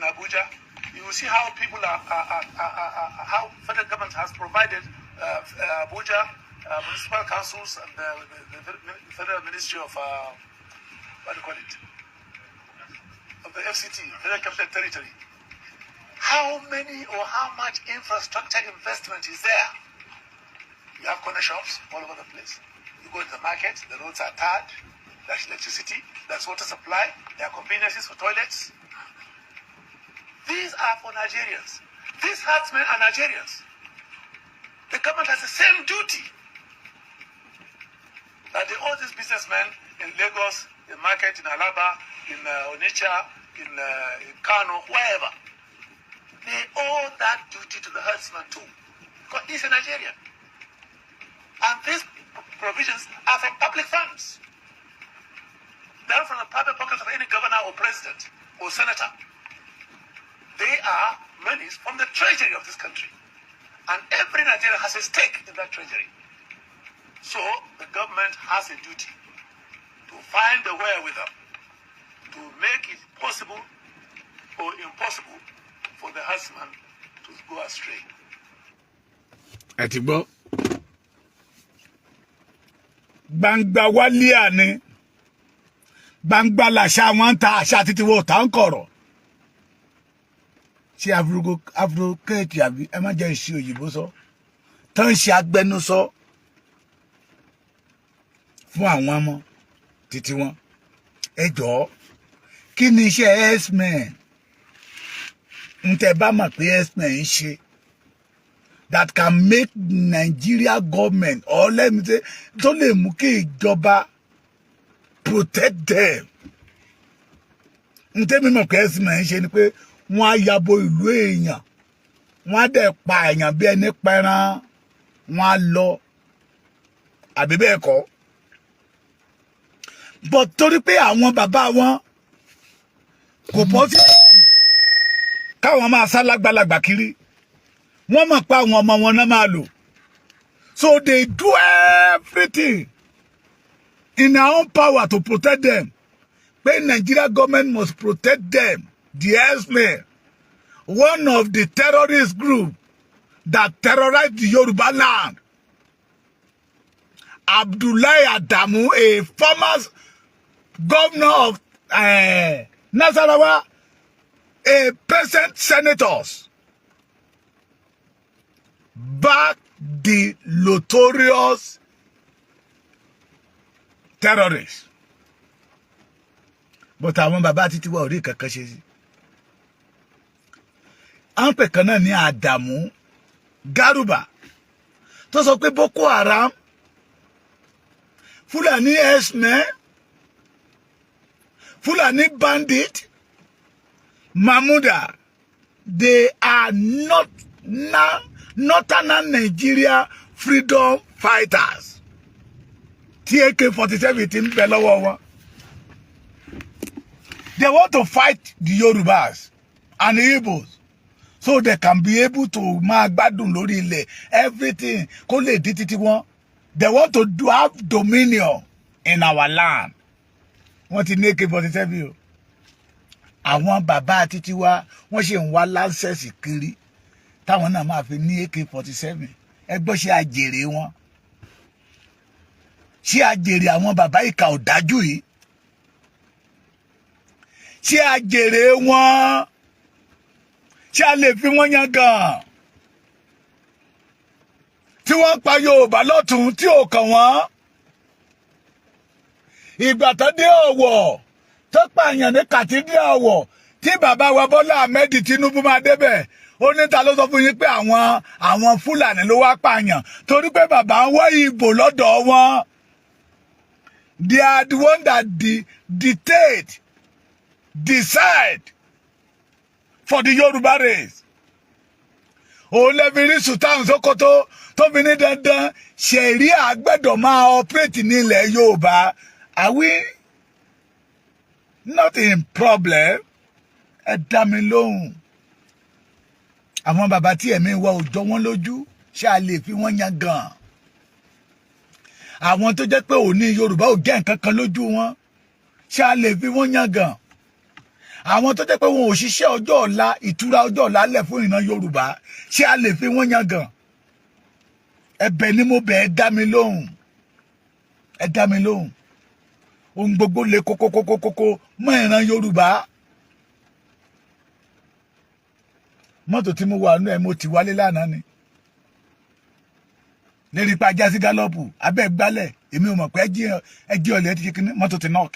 in Abuja. You will see how people are how federal government has provided Abuja municipal councils and the federal ministry of what do you call it, of the FCT, Federal Capital Territory. How many or how much infrastructure investment is there? You have corner shops all over the place. You go to the market, the roads are tarred, there's electricity, there's water supply, there are conveniences for toilets. These are for Nigerians. These herdsmen are Nigerians. The government has the same duty that they owe these businessmen in Lagos, in market, in Alaba, in Onitsha, in Kano, wherever. They owe that duty to the herdsman too, because he's a Nigerian. And these provisions are from public funds. They're not from the private pockets of any governor or president or senator. They are monies from the treasury of this country. And every Nigerian has a stake in that treasury. So the government has a duty to find the wherewithal to make it possible or impossible for the herdsman to go astray. Ẹ ti gbọ́, gbangba wálíà ni, gbangba làṣà wọn ń ta àṣà títí wọ́n ta ń kọ̀rọ̀. Ṣé advocate àbí ẹ má jẹ́ ìṣe òyìnbó sọ tó ń ṣe agbẹnusọ fún àwọn ọmọ títí wọn? Ẹ jọ̀ọ́, kí ni iṣẹ́ herdsmen ń tẹ́ bá mọ̀ pé herdsmen ń ṣe that can make Nigeria government, or let me say, tó lè mú kí ìjọba protect them? N tẹ́mi mọ̀ pé herdsmen ń ṣe ni pé wọ́n á yabo ìlú èèyàn, wọ́n á dẹ̀ pa èèyàn bí ẹni pẹran, wọ́n á lọ, àbí bẹ́ẹ̀ kọ́? But torí pé àwọn bàbá wọn kò bọ́ sí káwọn máa sá lágbàlagbà kiri, wọ́n mọ̀ pé àwọn ọmọ wọn náà máa lò. So they do everything in their own power to protect them, pé Nigeria government must protect them. The herdsmen, one of the terrorist group that terrorized the Yoruba land, Abdullahi Adamu, a former governor of Nasarawa, a present senators, back the notorious terrorists. But àwọn bàbá títí wà orí kankan ṣe sí. À ń pè kan náà ní Àdàmú Garuba tó sọ pé Boko Haram, Fulani herdsmen, Fulani bandit, Mamuda, they are not now Northern Nigeria freedom fighters tí AK-47 ti ń bẹ lọ́wọ́ wọn. They want to fight the Yorubas and the Igbos so they can be able to máa gbádùn lórí ilẹ̀, everything kó lè di títí wọn. They want to have dominion in our land. Wọ́n ti ní AK-47 o. Àwọn bàbá títí wa, wọ́n ṣe ń wá license kiri táwọn náà máa fi ní AK-47. Ẹ gbọ́, ṣé àjèrè wọn? Ṣé àjèrè àwọn bàbá ìkà ọ̀dájú yìí? Ṣé àjèrè wọn? Ṣé a lè fi wọ́n yan gan tí wọ́n pa Yorùbá lọ́tún tí ò kàn wọ́n? Ìgbà tó dé Ọ̀wọ̀, tó pààyàn ní Cathedral Ọ̀wọ̀, tí bàbá wa Bọ́lá Ahmed Tinubu máa débẹ̀, ó ní ta ló sọ fún yín pé àwọn Fúlàní ló wá pààyàn? Torí pé bàbá ń wá ìbò lọ́dọ̀ wọn. They are the one that dictate, decide for the Yorùbá race. Òun lẹ́bi rí Sultan Sokoto tó fi ní dandan, ṣẹ̀ríà gbẹ́dọ̀ máa operate ní ilẹ̀ Yorùbá. Are we not in problem? Ẹ dá mi lóhùn. Àwọn bàbá tí ẹ̀mí wa ò jọ wọ́n lójú, ṣé a lè fi wọ́n yan gan? Àwọn tó jẹ́ pé òní Yorùbá ò jẹ́ nǹkan kan lójú wọn, ṣé a lè fi wọ́n yan gan? Àwọn tó jẹ́ pé wọn ò ṣiṣẹ́ ọjọ́ ọ̀la, ìtura ọjọ́ ọ̀la lẹ̀ fún ìran Yorùbá, ṣé a lè fi wọ́n yangàn? Ẹ̀bẹ̀ ni mo bẹ̀, ẹ́ dá mi lóhùn, ẹ dá mi lóhùn. Ohun gbogbo le kókókókókó mọ́ ìran Yorùbá. Mọ́tò tí mo wà nínú ẹ̀, mo ti wálé lánàá ni lérí pa ajá sí gallop abẹ́ gbálẹ̀. Èmi ò mọ̀ pé ẹjí ọ̀lẹ́ ti ṣe kíní, mọ́tò ti knock.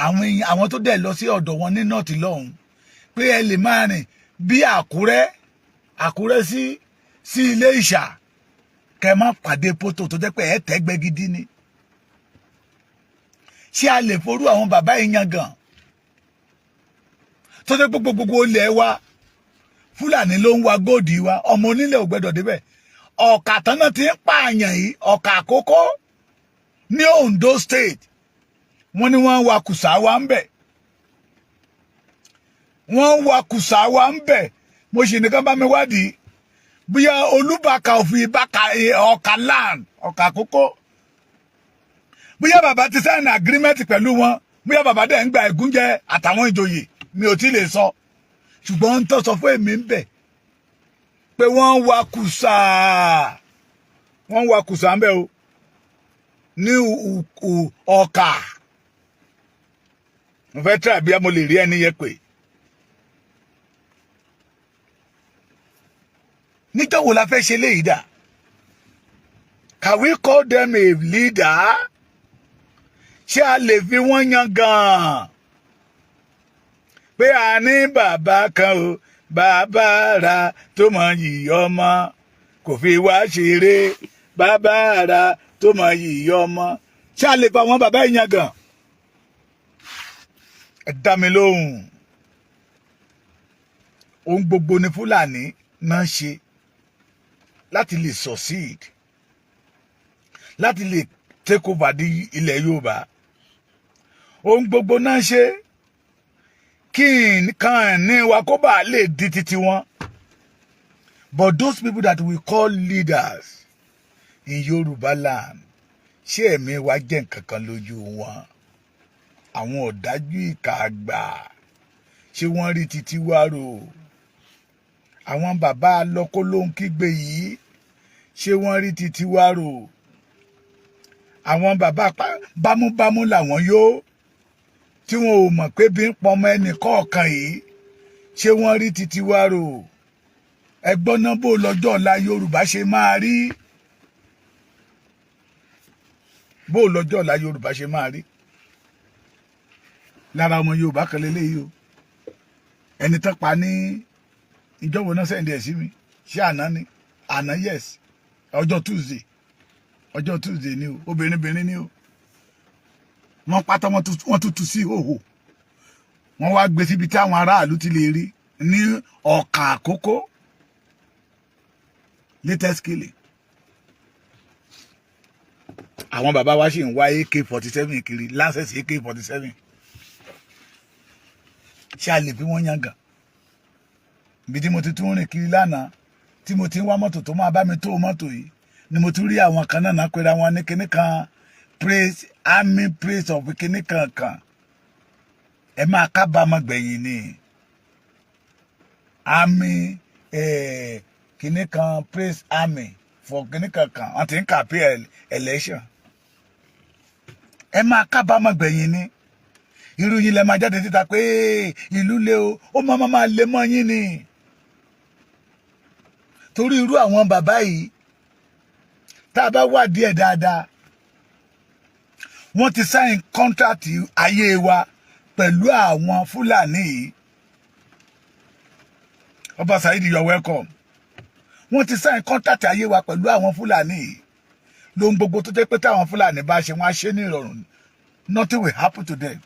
Àwọn èèyàn, àwọn tó dẹ̀ lọ sí ọ̀dọ̀ wọn ní north lọ́hùn pé ẹ lè máa rìn bí Àkúrẹ́ sí Ilé Ìṣà, kẹ má pàdé pothole tó jẹ́ pé ẹ tẹ́gbẹ́ gidi ni. Ṣé a lè forú àwọn bàbá yìí yangàn, tó jẹ́ pé gbogbo ilẹ̀ wa, Fúlàní ló ń wa gold wa, ọmọ onílẹ̀ ò gbẹ́dọ̀ débẹ̀? Ọ̀kà tán náà ti ń pààyàn yìí, Ọ̀kà Àkókó ní Ondo State, wọ́n ní wọ́n ń wa kùsà wa ń bẹ̀, wọ́n ń wa kùsà wa ń bẹ̀. Mo sì nìkan bá mi wádìí bóyá Olúbàkà òfin Ìbàkà Ọ̀kà land, Ọ̀kà Àkókó, bóyá bàbá ti sign agreement pẹ̀lú wọn, bóyá bàbá dẹ̀ ń gba ẹ̀gúnjẹ àtàwọn ìjòyè, mi ò tí lè sọ. Ṣùgbọ́n ń tọ́ sọ fún èmi ń bẹ̀ pé wọ́n ń wa kùsà, wọ́n ń wa kùsà ń bẹ̀ o ní Ọ̀kà. Mo fẹ́ try bí mo lè rí ẹni yẹn pé níjọ́ wo la fẹ́ ṣe léyìí dà? Can we call them a leader? Ṣé a lè fi wọ́n yan gan-an pé a ní bàbá kan o, bàbá ra tó mọ yìí ọmọ, kò fi wá ṣeré, bàbá ra tó mọ yìí ọmọ? Ṣé a lè fa àwọn bàbá yìí yan gan? Ẹ dá mi lóhùn. Ohun gbogbo ni Fúlàní náà ṣe láti lè succeed, láti lè take over di ilẹ̀ Yorùbá. Ohun gbogbo náà ṣe kí nǹkan ní wa kó bá lè di titi wọn. But those people that we call leaders in Yorùbá land, ṣé ẹ̀mí wa jẹ́ nǹkan kan lójú wọn? Àwọn ọ̀dájú ìkà àgbà, ṣé wọ́n rí titi wá rò? Àwọn bàbá lọ́kọ́ ló ń kígbe yìí, ṣé wọ́n rí titi wá rò? Àwọn bàbá bámúbámú làwọn yó, tí wọn ò mọ̀ pé bí ń pọmọ ẹnì kọ̀ọ̀kan yìí, ṣé wọ́n rí titi wá rò? Ẹgbọ́n náà, bó lọ́jọ́ ọ̀la Yorùbá ṣe máa rí? Bó lọ́jọ́ ọ̀la Yorùbá ṣe máa rí? Lára ọmọ Yorùbá kan lélẹ́yìí o, ẹni tán pa ní ìjọba náà send ẹ̀ sí mi. Ṣé àná ni? Àná, yes, ọjọ́ Tuesday, ọjọ́ Tuesday ni o. Obìnrin ni o. Wọ́n pátá, wọ́n tún tú sí ìhòhò, wọ́n wá gbé síbi tí àwọn aráàlú ti lè rí ní Ọ̀kà Àkókó. Latest killing. Àwọn bàbá wa sì ń wá AK-47 kiri, license AK-47. Ṣé a lè fi wọ́n yangàn? Ibi tí mo ti tún rìn kiri lánàá, tí mo ti ń wá mọ́tò tó máa bá mi tó mọ́tò yìí, ni mo tún rí àwọn kan náà pera wọn ní kinní kan praise army, praise of kinní kan kan. Ẹ máa kábàámọ̀ gbẹ̀yìn ni. Army kinní kan, praise army for kinní kan kan, wọ́n ti ń kàpé election. Ẹ máa kábàámọ̀ gbẹ̀yìn ni. Irú yín lẹ máa jáde síta pé ìlú le o, ó máa máa lé mọ́ yín ni. Torí irú àwọn bàbá yìí, tá a bá wádìí ẹ̀ dáadáa, wọ́n ti sign contract ayé wa pẹ̀lú àwọn Fúlàní yìí. Ọba Saheed, you are welcome. Wọ́n ti sign contract ayé wa pẹ̀lú àwọn Fúlàní yìí. Lóhun gbogbo tó jẹ́ pé táwọn Fúlàní bá ṣe, wọ́n á ṣe ní ìrọ̀rùn, nothing will happen to them.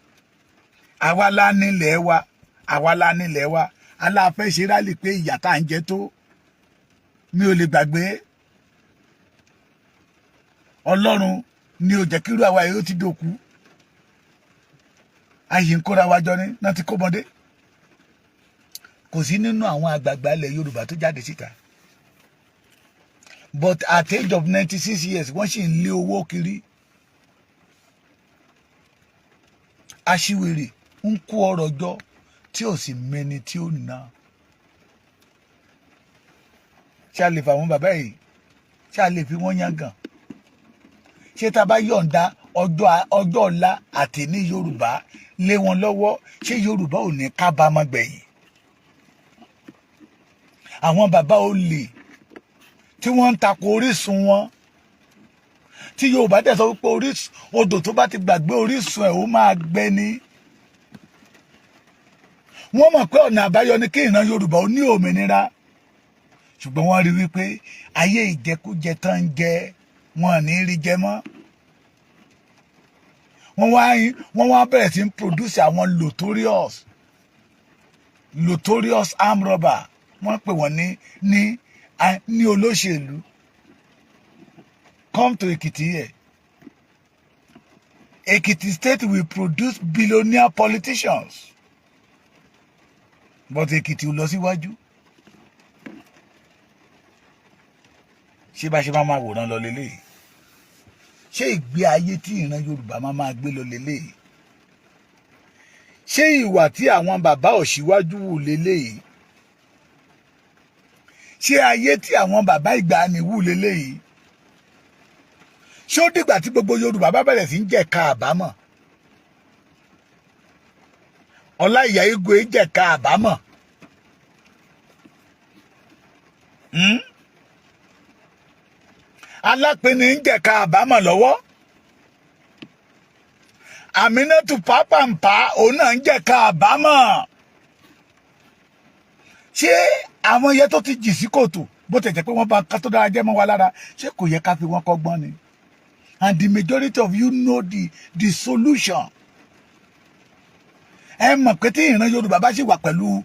Àwa la nílẹ̀ wa, àwa la nílẹ̀ wa. Aláfẹ́ ṣe rally pé ìyà tá à ń jẹ tó, mi ò lè gbàgbé. Ọlọ́run ni ò jẹ́ kírú àwa yìí ó ti dòkú. Ayé ń kóra wa jọ ní náà ti kó mọdé. Kò sí nínú àwọn àgbààgbà ilẹ̀ Yorùbá tó jáde síta, but at age of 96 years, wọ́n sì ń lé owó kiri. Aṣíwèrè. ń kó ọrọ̀ jọ tí ò sì mẹni tí ó ná. Ṣé a lè fà wọn bàbá yìí? Ṣé a lè fi wọ́n yangàn? Ṣé tá a bá yọ̀ǹda ọjọ́ ọ̀la àti ní Yorùbá lé wọn lọ́wọ́, ṣé Yorùbá ò ní kábàámọ̀ gbẹ̀yìn? Àwọn bàbá olè tí wọ́n ń takò orísun wọn, tí Yorùbá dẹ̀ sọ wípé orísun, odò tó bá ti gbàgbé orísun ẹ̀, ó máa gbẹ ni. Wọ́n mọ̀ pé ọ̀nà àbáyọ ni kí ìran Yorùbá ó ní òmìnira, ṣùgbọ́n wọ́n rí wípé ayé ìjẹkújẹ tán ń jẹ, wọn ò ní rí jẹ mọ́. Wọ́n wá bẹ̀rẹ̀ sí ń produce àwọn notorious armed robber. Wọ́n pè wọ́n ní olóṣèlú. Come to Ekiti here. Ekiti State will produce billionaire politicians, but Ekiti ò lọ síwájú. Ṣé bá ṣe máa máa wòran lọ lélẹ́yìí? Ṣé ìgbé ayé tí ìran Yorùbá máa máa gbé lọ lélẹ́yìí? Ṣé ìwà tí àwọn bàbá òṣìwájú wù lélẹ́yìí? Ṣé ayé tí àwọn bàbá ìgbàanì wù lélẹ́yìí? Ṣé ó dìgbà tí gbogbo Yorùbá bá bẹ̀rẹ̀ sí ń jẹ̀ka àbámọ̀? Ọláìyá Igwe jẹ̀ka àbámọ̀. Alápinni ń jẹ̀ka àbámọ̀ lọ́wọ́. Àmínátù Pápáǹpá, òun náà ń jẹ̀ka àbámọ̀. Ṣé àwọn yẹn tó ti jì sí kòtò, bó tẹ̀ jẹ́ pé wọ́n bá ká tó dára jẹ́ mọ́ wa lára, ṣé kò yẹ ká fi wọ́n kọ́gbọ́n ni? And the majority of you know the solution. Ẹ mọ̀ pé tí ìran Yorùbá bá ṣì wà pẹ̀lú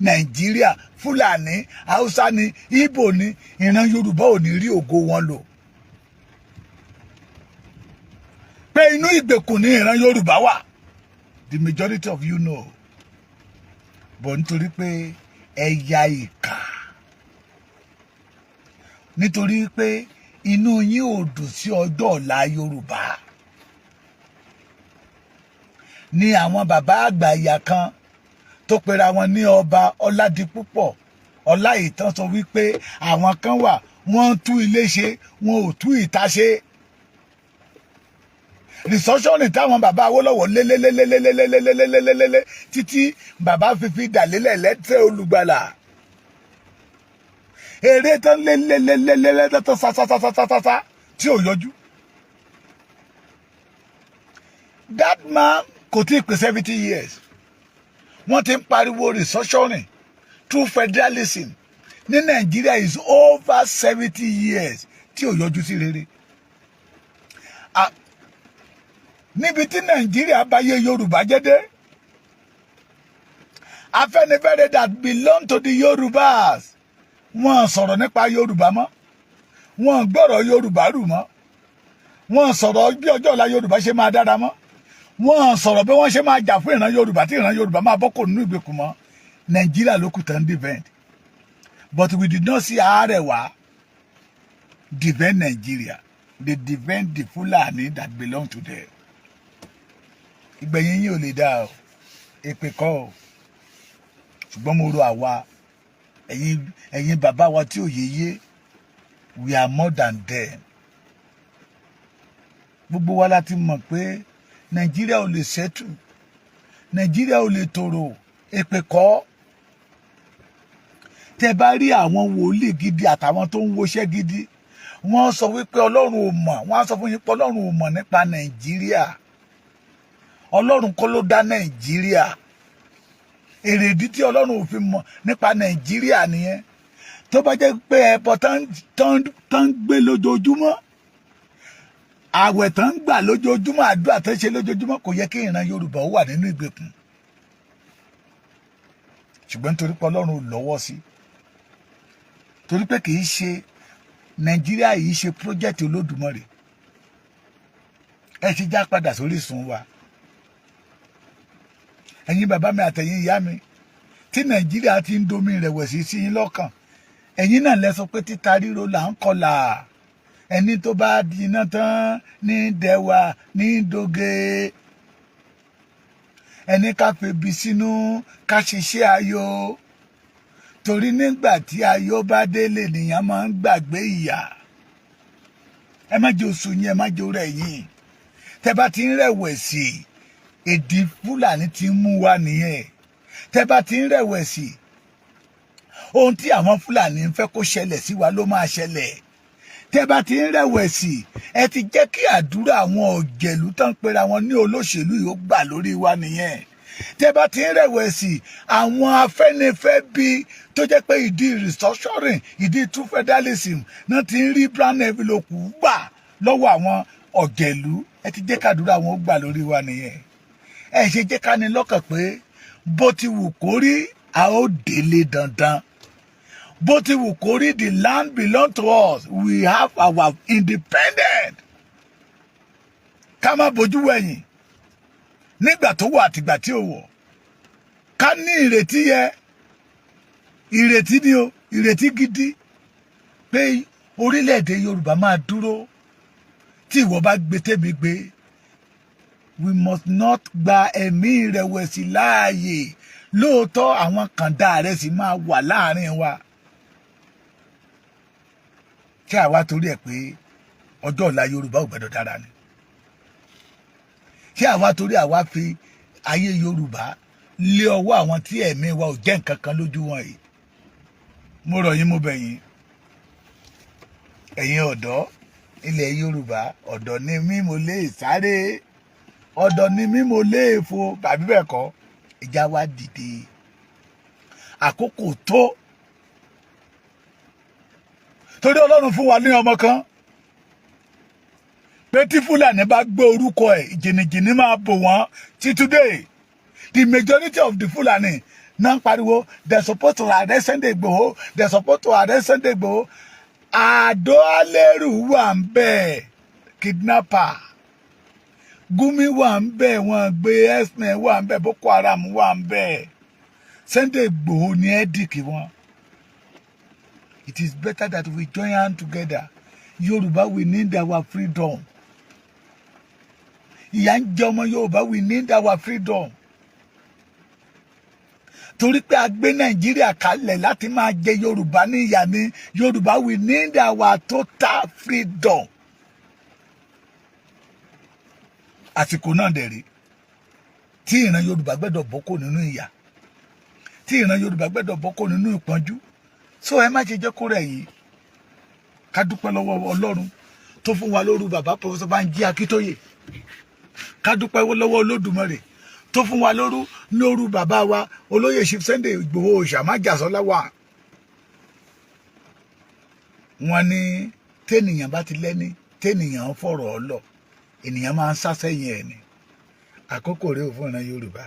Nàìjíríà, Fúlàní, Haúsá ni, Ìgbò ni, ìran Yorùbá ò ní rí ògo wọn lò, pé inú ìgbèkùn ní ìran Yorùbá wà. The majority of you know, but nítorí pé ẹ̀yà ìkà, nítorí pé inú yín ò dùn sí ọjọ́ ọ̀la Yorùbá, ní àwọn bàbá àgbà ìyà kan tó pera wọn ní Ọba Ọládipúpọ̀ Ọláìtàn sọ wípé àwọn kan wà, wọ́n ń tú ilé ṣe, wọn ò tú ìta ṣe. Restructuring táwọn bàbá Awólọ́wọ̀ lélélélélélélélélélélélé títí bàbá fífi dàlélẹ̀ lẹ́tẹ̀ olùgbàlà, eré tán lélélélélélé tó sásásásásásá tí ò yọjú. That man kò tí ì pé 70 years, wọ́n ti ń pariwo restructuring through federalism ní Nàìjíríà is over 70 years tí ò yọjú sí rere. Níbi tí Nàìjíríà bá yé Yorùbá jẹ́ dé, Afẹ́nifẹ́re that belong to the Yorùbás, wọ́n sọ̀rọ̀ nípa Yorùbá mọ́, wọ́n gbọ́rọ̀ Yorùbá rù mọ́, wọ́n sọ̀rọ̀ bí ọjọ́ ọ̀la Yorùbá ṣe máa dára mọ́, wọ́n sọ̀rọ̀ bí wọ́n ṣe máa jà fún ìran Yorùbá tí ìran Yorùbá máa bọ́ kò nínú ìgbèkùn mọ́. Nàìjíríà ló kù tán defend, but we did not see Arewa defend Nigeria. They defend the Fulani that belong to them. Ìgbẹ̀yìn yín ò lè dáa o. Èpè kọ́ o, ṣùgbọ́n mo rò àwa, ẹ̀yin bàbá wa tí ò yé yé, we are more than them. Gbogbo wa la ti mọ̀ pé Nàìjíríà ò lè settle, Nàìjíríà ò lè tòrò. Èpè kọ́. Tẹ bá rí àwọn wòlíì gidi àtàwọn tó ń woṣẹ́ gidi, wọ́n sọ wípé Ọlọ́run ò mọ̀. Wọ́n á sọ fún yín pé Ọlọ́run ò mọ̀ nípa Nàìjíríà, Ọlọ́run kọ́ ló dá Nàìjíríà. Èrèdí tí Ọlọ́run ò fi mọ̀ nípa Nàìjíríà nìyẹn. Tó bá jẹ́ pé ẹbọ tán ń gbé lójoojúmọ́, àwẹ̀ tán ń gbà lójoojúmọ́, àdúrà tán ṣe lójoojúmọ́, kò yẹ kí ìran Yorùbá ó wà nínú ìgbèkùn. Ṣùgbọ́n nítorí pé Ọlọ́run ò lọ́wọ́ sí, torí pé kì í ṣe Nàìjíríà yìí ṣe project Olódùmarè, ẹ ti já padà sórí ìsun wa. Ẹ̀yin bàbá mi àtẹ̀yin ìyá mi tí Nàìjíríà ti ń domi ìrẹ̀wẹ̀sì sí yín lọ́kàn, ẹ̀yin náà lẹ sọ pé títa ríro là ń kọlà, ẹni tó bá jiná tán ní dẹwà ní doge. Ẹni ká febi sínú, ká ṣiṣẹ́ ayọ̀, torí nígbà tí ayọ̀ bá délé nìyẹn máa ń gbàgbé ìyà. Ẹ má jẹ́ oṣù yín, ẹ má jẹ́ orẹ̀ yín. Tẹ́ bá ti ń rẹ̀wẹ̀sì, èdè Fúlàní ti ń mú wa nìyẹn. Tẹ́ bá ti ń rẹ̀wẹ̀sì, ohun tí àwọn Fúlàní ń fẹ́ kó ṣẹlẹ̀ sí wa ló máa ṣẹlẹ̀. Tẹ́ bá ti ń rẹ̀wẹ̀sì, ẹ ti jẹ́ kí àdúrà àwọn ọ̀jẹ̀lú tán pera wọn ní olóṣèlú yìí ó gbà lórí wa nìyẹn. Tẹ́ bá ti ń rẹ̀wẹ̀sì, àwọn Afẹ́nifẹ́ bíi tó jẹ́ pé ìdí restructuring, ìdí true federalism náà ti ń rí brown envelope gbà lọ́wọ́ àwọn ọ̀jẹ̀lú, ẹ ti jẹ́ kàdúrà wọn ó gbà lórí wa nìyẹn. Ẹ ṣe jẹ́ ká ní lọ́kàn pé bó ti wù kó rí, a ó délé dandan. Bó ti wù kó rí, the land belong to us. We have our independent. Ká má bójú wẹ̀yìn nígbà tó wà àtìgbà tí ò wọ̀. Ká ní ìrètí yẹ, ìrètí ni o, ìrètí gidi pé orílẹ̀-èdè Yorùbá máa dúró. Tí ìwọ bá gbé, tèmi gbé. We must not gba ẹ̀mí ìrẹ̀wẹ̀sì láàyè. Lóòótọ́, àwọn kàńdá rẹ̀ sì máa wà láàrin wa. Kí àwa torí ẹ̀ pé ọjọ́ ọ̀la Yorùbá ò gbẹ́dọ̀ dára ni? Ṣé àwa torí àwa fi ayé Yorùbá lé ọwọ́ àwọn tí ẹ̀mí wa ò jẹ́ nǹkan kan lójú wọn yìí? Mo rọ̀ yín, mo bẹ̀ yín, ẹ̀yin ọ̀dọ́ ilẹ̀ Yorùbá. Ọ̀dọ́ ni mí, mo lè sáré. Ọ̀dọ́ ni mí, mo lè fò. Bàbí bẹ́ẹ̀ kọ́, ìjà wa dìde, àkókò tó, torí Ọlọ́run fún wa ní ọmọ kan pé tí Fúlàní bá gbé orúkọ ẹ̀, jìnnìjìnnì máa bò wọ́n. Tí today, the majority of the Fúlàní náà ń pariwo, "They supposed to arrest Sunday Igboho, they supposed to arrest Sunday Igboho." Àdó Alẹ́rù wà ń bẹ̀, kidnapper Gumi wà ń bẹ̀, wọ́n gbé herdsmen wà ń bẹ̀, Boko Haram wà ń bẹ̀. Sunday Igboho ní ẹ́dìkì wọn. It is better that we join hand together. Yorùbá, we need our freedom. Ìyà ń jẹ ọmọ Yorùbá. We need our freedom, torí pé a gbé Nàìjíríà kalẹ̀ láti máa jẹ Yorùbá ní ìyà ní. Yorùbá, we need our total freedom. Àsìkò náà dẹ̀ rí tí ìran Yorùbá gbẹ́dọ̀ bọ́ kó nínú ìyà, tí ìran Yorùbá gbẹ́dọ̀ bọ́ kó nínú ìpọ́njú. So ẹ má ṣe jẹ́ kó rẹ̀ yìí. Ká dúpẹ́ lọ́wọ́ Ọlọ́run tó fún wa lóru bàbá Professor Banji Akíntóyè. Ká dúpẹ́ lọ́wọ́ Olódùmarè tó fún wa lóru lóru bàbá wa olóyè Chief Sunday Ìgbòho Òòṣà wà. Wọ́n ní tẹ́nìyàn bá ti lẹ́ni tẹ́nìyàn ń fọ̀rọ̀ ọ lọ, ènìyàn máa ń sá sẹ́yìn ẹ̀ ni. Àkókò rẹ̀ ò fún ìran Yorùbá.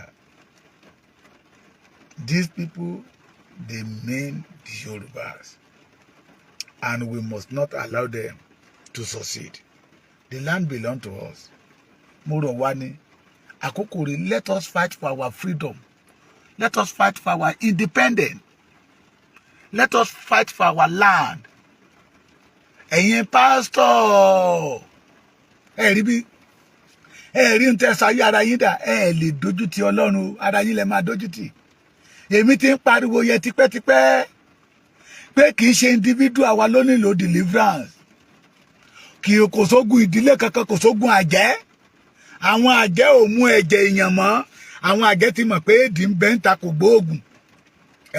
These people, they mean the Yorùbás, and we must not allow them to succeed. The land belong to us. Mo rọ̀ wá ní àkókò rẹ̀. Let us fight for our freedom. Let us fight for our independence. Let us fight for our land. Ẹ̀yin pásítọ̀, ẹ rí bí ẹ rí ń tẹ́sà ayé ara yín dà. Ẹ lè dojú ti Ọlọ́run, ara yín lẹ máa dojú tì. Èmi ti ń pariwo yẹ tipẹ́tipẹ́ pé kì í ṣe individual wa ló nílò deliverance. Kì í kò sógun ìdílé kankan, kò sógun àjẹ́. Àwọn àjẹ́ ò mú ẹ̀jẹ̀ èèyàn mọ́. Àwọn àjẹ́ ti mọ̀ pé èdè ń bẹ ń ta, kò gbóògùn.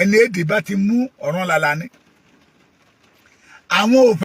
Ẹni èdè bá ti mú, ọ̀ràn làlà ni. Àwọn ò fẹ́.